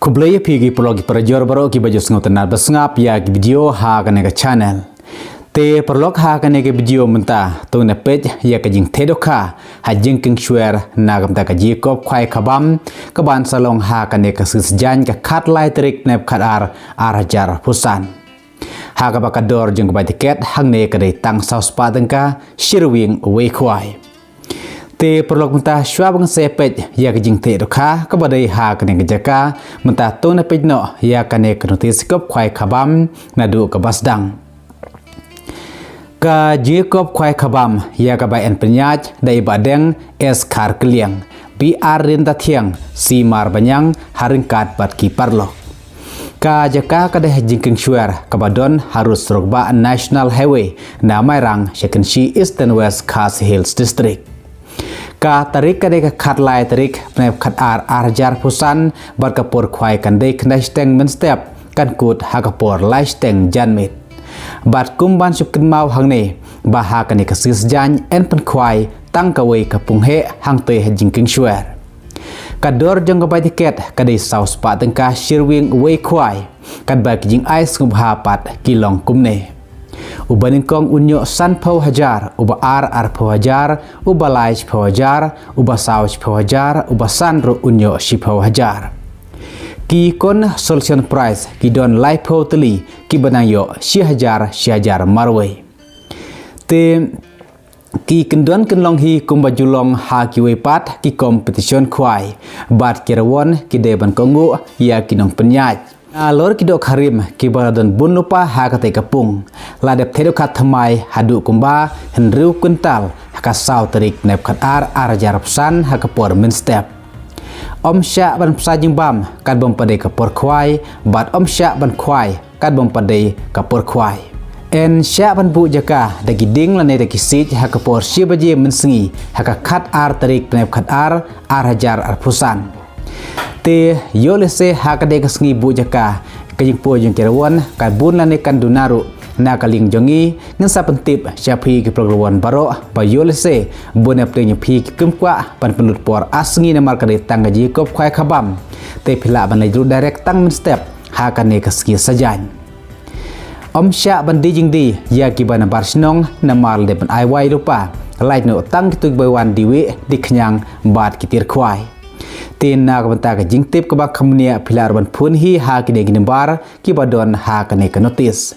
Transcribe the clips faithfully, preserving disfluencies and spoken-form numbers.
Khublei ïa phi ki paralok ki parajor baroh kiba ju sngewtynnat ba sngap ïa ki video ha kane ka channel. Te paralok, ha kane ka video mynta to ngin ïa peit ïa ka jingtheh dohkha ha jingkieng shwer na ka bynta ka jingïakob khwai khabam kaban sa long ha kane ka sngi Saitjaiñ ka khatlai tarik bnai Khatar ar hajar arphew san. Ha kaba ka dor jong ka bai tiket hangne ka dei tang saw spah tyngka shi rwiang uwei khwai. Te paralok, mynta shuwa ba ngin sa peit ïa ka jingtheh dohkha kaba dei ha kane ka jaka, mynta to ngin ïa peit noh ïa kane ka notis ïakob khwai khabam naduh kaba sdang. Ka jingïakob khwai khabam ïa ka bai yn pynïaid da i Bah Deng S Kharkliang, B R Ryntathiang, C Marbaniang, ha ryngkat bad ki paralok. Ka jaka ka dei ha jingkieng shwer kaba don harud surok bah National Highway na Mairang sha Kynshi, Eastern West Khasi Hills District. Ka tarik ka dei ka khatlai tarik bnai Khatar ar hajar arphew san bad ka por khwai kan dei khyndai shiteng mynstep, kan kut ha ka por lai shiteng janmiet. Bad kum ban shu kynmaw hangne ba ha kane ka sngi Saitjaiñ yn pynkhwai tang kawei ka pung heh hangtei ha jingkieng shwer. Ka dor jong ka bai tiket ka dei saw spah tyngka shi rwiang uwei khwai, katba ki jingai sngewbha pat ki long kumne: uba nyngkong un ïoh sanphew hajar, uba ar arphew hajar, uba lai shiphew hajar, uba saw shiphew hajar, uba san ruh un ïoh shiphew hajar. Ki consolation prize ki don laiphew tylli kiba nang ïoh shi hajar shi hajar marwei. Te ki kyndon kynlong hi kumba ju long ha kiwei pat ki competition khwai, bad ki rewon ki dei ban kohnguh ïa ki nongpynïaid. Nalor ki dohkha rim kiba la don bun lypa ha katei ka pung, la dep theh dohkha thymmai haduh kumba hynriew kwintal ha ka saw tarik bnai Khatar ar hajar arphew san ha ka por mynstep. Ym shah ban bsa jingbam katba ym pat dei ka por khwai, bad ym shah ban khwai katba ym pat dei ka por khwai. Yn shah ban buh jaka da ki dieng lane da ki siej ha ka por shi baje mynsngi ha ka khatar tarik bnai Khatar ar hajar arphew san. Te ïoh lehse ha katei ka sngi buh jaka, ka jingpoi jong ki rewon ka bun lane kan duna ruh. Na ka liang jong ngi, ngin sa pyntip sha phi ki paralok rewon baroh ba ïoh lehse bun ïa pdeng ïa phi ki kum kwah ban pynlut por ar sngi namar ka dei tang ka jingïakob khwai khabam. Te phi lah ban leit ruh direct tang mynstep ha kane ka sngi Saitjaiñ. Ym shah ban die jingdie ïa kiba na bar shnong namar lada pyn-ai wai lypa, lait noh tang kito kiba wan die wieh die khñiang bad ki tiar khwai. Te na ka bynta ka jingtip kaba kham bniah, phi lah ruh ban phone hi ha kine ki number kiba don ha kane ka notis.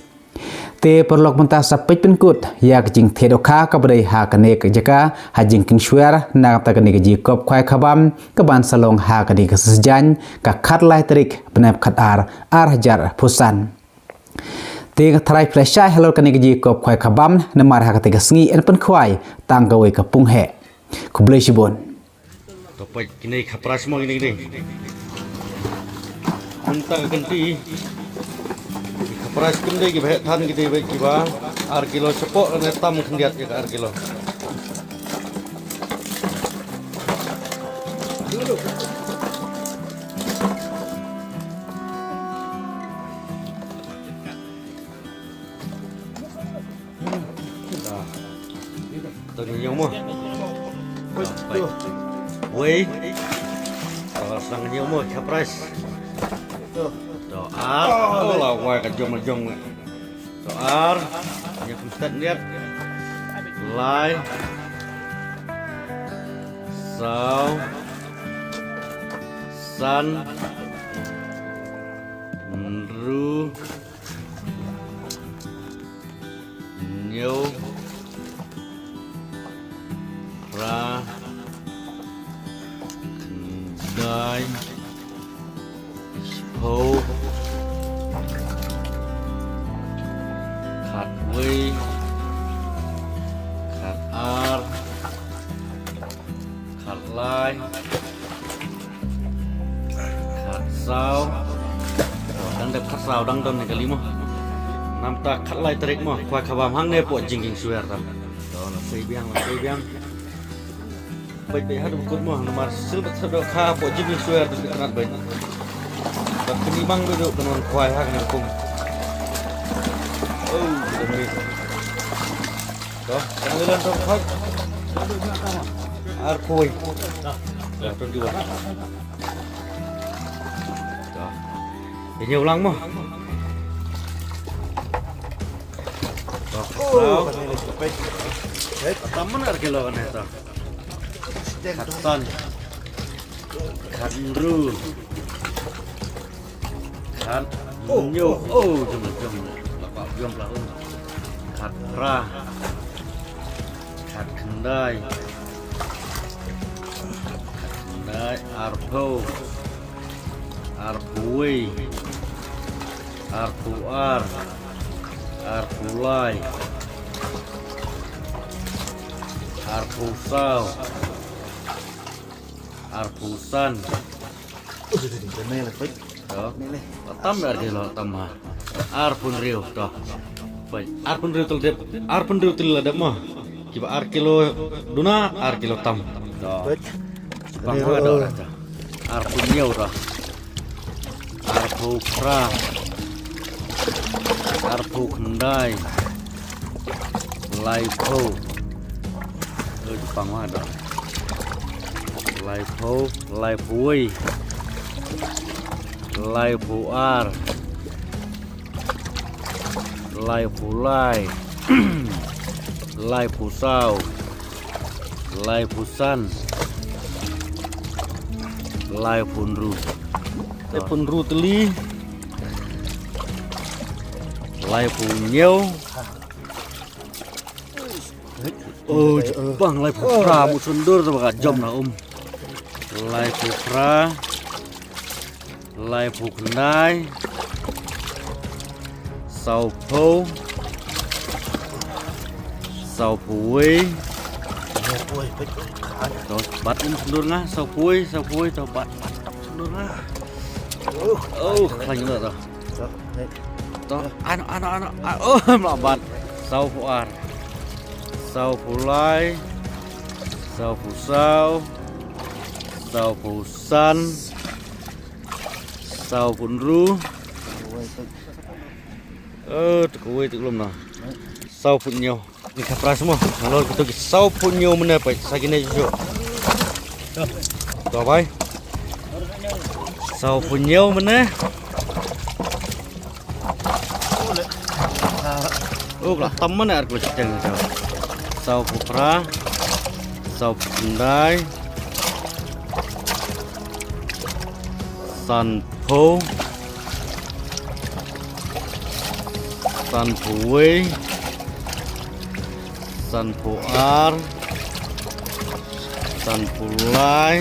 Te paralok, mynta sa peit pynkut ïa ka jingtheh dohkha kaba dei ha kane ka jaka ha jingkieng shwer na ka bynta kane ka jingïakob khwai khabam kaban sa long ha kane ka sngi Saitjaiñ ka khatlai tarik bnai Khatar ar hajar arphew san. Te nga tharai phi la shai halor kane ka jingïakob khwai khabam namar ha katei ka sngi yn pynkhwai tang kawei ka pung heh. Khublei shibun. To peit kine ki prize mo kine, kine. Mynta ka kynti ki prize kim dei kiba heh than, ki dei beit kiba ar kilo shapoh lane tam khyndiat ïa ka ar kilo. To ngin ïoh mo. Wei. To sa ngin ïoh mo ka prize. To ar. Oh, la wai ka jong la jong. To ar. Ïa kum stet niat. Lai. Saw. San. Hynriew. Hynñiew, phra, khyndai, shiphew, khatwei, khatar, khatlai, khatsaw. Dang dep khatsaw dang don ne kali mo. Namta khatlai tarik mo, khwai khabam hangne hapoh jingkieng shwer tam. To na sei biang, na sei biang. Beit beit haduh kut mo, namar sil bet haduh kha hapoh jingkieng shwer tu ki tnat beit. Bad kini bang beit duk kan wan khwai ha kane kum. Oh, kita beri. To, tang lilan to khwai. Ar khwai. Ya, twenty-one. To. Ïa ñiew lang mo. Oh, kane le peit. Tam man ar kilo kane to. Khatsan. Khatnru. Khat. Oh, ñiew. Oh, jom jom. Lapa jom lah. Khatphra. Khatkhyndai. Khatkhyndai, arphew. Arphew wei. Arphew ar. Arphew lai. Arphew saw. Arphew san. To. Tam ar kilo tam ha. Arphew hynriew to. Peit, arphew hynriew te la dep, arphew hynriew te la dep mo. Kiba ar kilo duna, ar kilo tam. To. Pang ha do to. Arphew hynñiew to. Arphew phra. Arphew khyndai. Laiphew. Eh, pang ha do. Laiphew, laiphew wei. Laiphew ar. Laiphew lai. Laiphew saw. Laiphew san. Laiphew hynru. Laiphew hynru te li. Laiphew hynñiew. Oh, bang laiphew phra, mut sngewdor te ba ka jom na um. Laiphew phra. Laiphew khyndai. Sawphew. Sawphew wei. To bat um sngewdor nga, sawphew wei, sawphew wei, to bat, bat, bat sngewdor nga. Oh, khlaiñ lo to. To, ano, ano, ano, ano, oh, em lah bat. Sawphew ar. Sawphew lai. Sawphew saw. Sawphew san. Sawphew hynru. Eh, te kawei te lum na. Sawphew hynñiew. Ni ka prize mo. Nalor kito ki sawphew hynñiew mynne peit. Sa kine ju. To bai. Sawphew hynñiew mynne. Oh, ka tam mynne ar kilo shiteng to. Sawphew phra. Sawphew khyndai. Sanphew. Sanphew wei. Sanphew ar. Sanphew lai.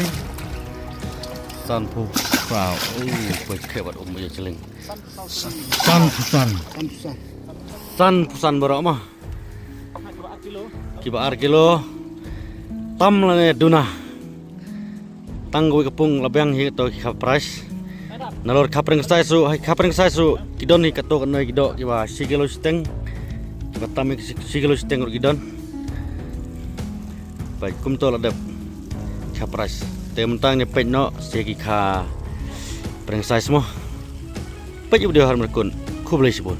Sanphew phra. Oh, peit, khie bad um ïa chileng. Sanphew san. Sanphew san baroh ma. Kiba ar kilo. Tam lane duna. Tang kawei ka pung la biang hi kato ki khap prize. Nalor khap reng sai su, hai khap reng sai su. Ki don hi kato kano ki doh kiba shi kilo shiteng. Kiba tam hi shi kilo shiteng ruh ki don. Peit kumto la dep khap prize. Te mynta ngin peit noh sa ki khap reng sai su mo. Peit ïa u video har mar kun. Khublei shibun.